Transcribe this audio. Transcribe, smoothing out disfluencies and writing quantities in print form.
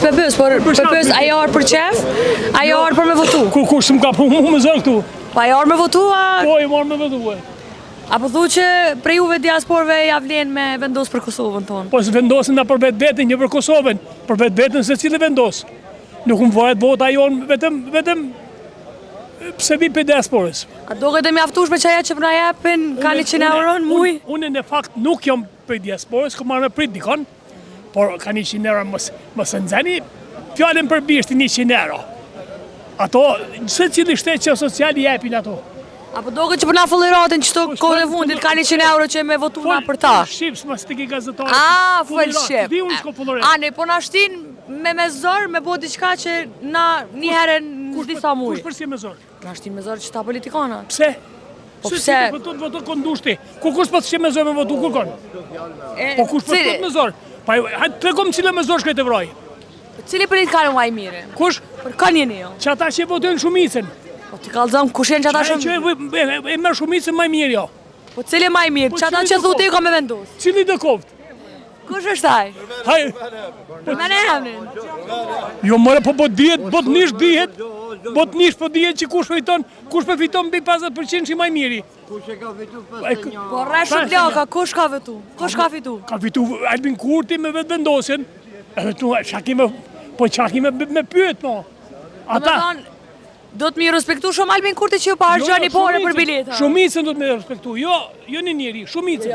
S'pe pyes, por po pyes a je ardhë për qef, a je ardhë për me votu? Ku kush më ka pru mu me zor këtu? Pa je ardhë me votu, a, Po, i marrë me votu. e. a po thu që prej juve diasporve ja vlen me vendos për Kosovën tonë? Po se vendosin na për vetë vetën, një për Kosovën, për vetë vetën se cili vendos. Nuk më varet vota jonë vetëm, vetëm pse vi për diasporës. A do këtë e mjaftueshme që aja që po na jepin ka 100 euro në muj? Unë në fakt nuk jam për diasporës, kom marrë me prit dikon, por ka 100 euro mos, mos e nxeni fjalën për bishtin 100 euro. Ato, se cili shtet që social i jepin ato. A po do këtë që po na fulliratin qëto kohën e fundit ka 100 euro që me votu na për ta? Fol shqip, s'mos të ki gazetarë. A, fol Fullirat, shqip. Di unë s'ko fullirat. A, ne po na shtin me me zor me bo diçka që na një herë në disa muj. Kush përsi me zor? Na shtin me zor që ta politikana. Pse? Po Se pse? si Po të voto kon dushti. Ku kush po të shë me zor me votu kur kon? E, Po kush po të cili- thotë me zor? Pa hajde tregom cilë me zor shkojt e vraj. Cili politikan ma i miri? Kush? Për kanë jeni jo? Që ata që e votojnë shumicën. Po ti kallzon kush janë që ata Ata shumë? që e, e, e merr shumicën më mirë jo. Po cili ma i mirë? Po Që ata cili që do thu ti koft? ka me vendos. Cili do koft? Kush është ai? Haj, Për mene emrin. jo more po po dihet, po të nish dihet. Po të nish po dihet që kush fiton, kush po fiton mbi 50% që më i miri. Kush e ka fitu E, 51? Po rreshë plaka, kush ka votu? Kush ka fitu? Ka fitu Albin Kurti me vetëvendosjen. Edhe tu çka kemi po çka kemi me, me pyet mo. Do me thonë, do të mi respektu shumë Albin Kurti që ju pa Jo, harxhoni jo, pare për shumicën- bileta. Shumicën do të me respektu, jo, jo një njeri, shumicën.